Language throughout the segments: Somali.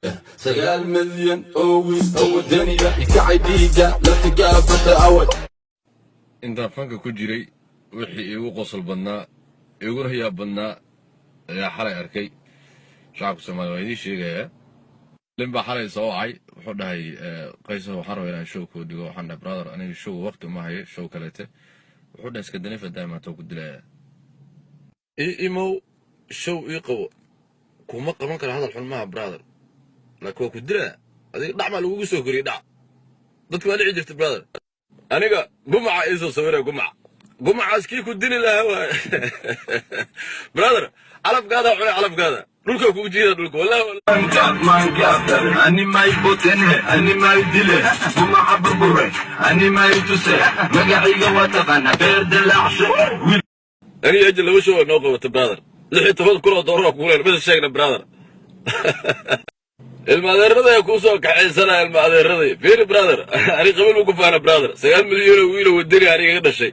9 milyan oo wiil oo wadaniya ikacay dhiiga laftigaafata awad. Intaan fanka ku jiray, wixii iigu qosol badnaa, iiguna yaab badnaa ayaa xalay arkay. Shacabka Soomaliya waa idiin sheegayaa. Nin baa xalay soo wacay, wuxuu dhahay, "Qayso, waxaan rabaa inaan show kuu dhigo." Waxaan dhahay, "Brother, aniga show waqti uma hayo, show kaleete." Wuxuu dhahay, "Iska danifa daaimaato ku dilaya, ii imow, show ii qabo." Kuma qaban kara, hadal xun maaha, brother, laakiin waa ku dilaa. Adiga dhac maa lagugu soo koriyey? Dhac dadka waa dhici jirta, brother. Aniga gumaca iisoo sawiraya, gumaca, gumacaas kii ku dili lahaa waay, brother. Calafkaada cunay, calafkaada dhulka kugu jiida, dhulka, wallahi. Ani may botene, ani may dile, gumaca burbure, ani may tuse, magaciga waa taqaana, beer dilaacshe. Aniga ejel laba show noo qabata, brother, 16,000 oo doolar kugu leen masa sheegna, brother. Ilma adeerada ayaa kuu soo kaxaysanaya, ilma adeeraday. Fiiri, brother, ani qabiil ku faana, brother. 9 milyan oo wiilo wadani aniga iga dhashay.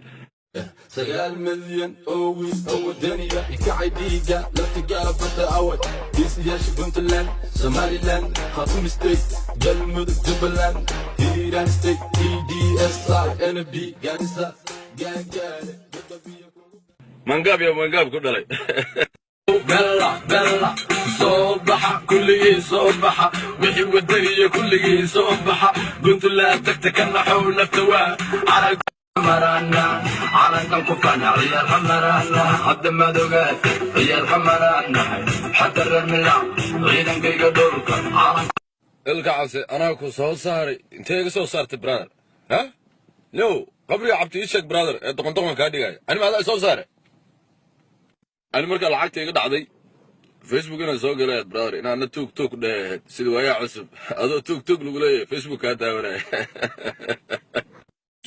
9 milyan oo wiil oo wadaniya ikacay dhiiga laftigaafata awad, geesiyaasha Puntland, Somaliland, Khatum State, Galmudug, Jubbaland, Hiiraan State, e d s i n b, Garissa, Gaagaale. Mangaab iyo mangaab ku dhalay. Bella bella, soo baxa kulligii, soo baxa wixii wadaniya kulligii, soo baxa. Puntland tagta ka naxow nafta waa marana, calankan ku fana, ciyaal xamarana hadda maad ogaate, ciyaal xamaranahay xata reer Milac, ciidankayga dhulka calanka. Ilka Case, anaa ku soo saaray. Intee iga soo saartay, brother? Ha no, qabriga cabti ii sheeg, brother, ee doqon doqon kaa dhigaya. Ani ma adaa soo saaray? Ani markaa lacagta iga dhacday, Facebook inaan soo galayaad, brother, inaana tuug tuug dhehe sida waayaa cusub, adoo tuug tuug lagu leeyahay Facebook kaa daawanaya.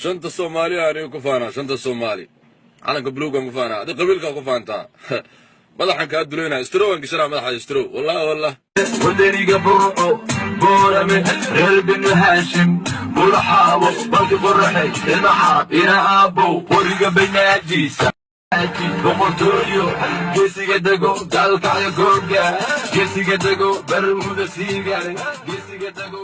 Shanta Soomaali aniga ku faanaa, shanta Soomaali, calanka buluugan ku faanaa. Adi qabiilkaa ku faantaa, madaxan kaa duleynaya, istrowan gashanaa madaxa istrow, wallahi wallah. Wadaniga Burco, Boorame, reer Binu Haashim, Burxaabo, Balki, Qoraxey, ilma Xarab, ina aabow, qoriga baynaajiisa, boqortooyo, geesiga dego Gaalkacyo, googa geesiga dego Barmuda, Siigale geesiga dego.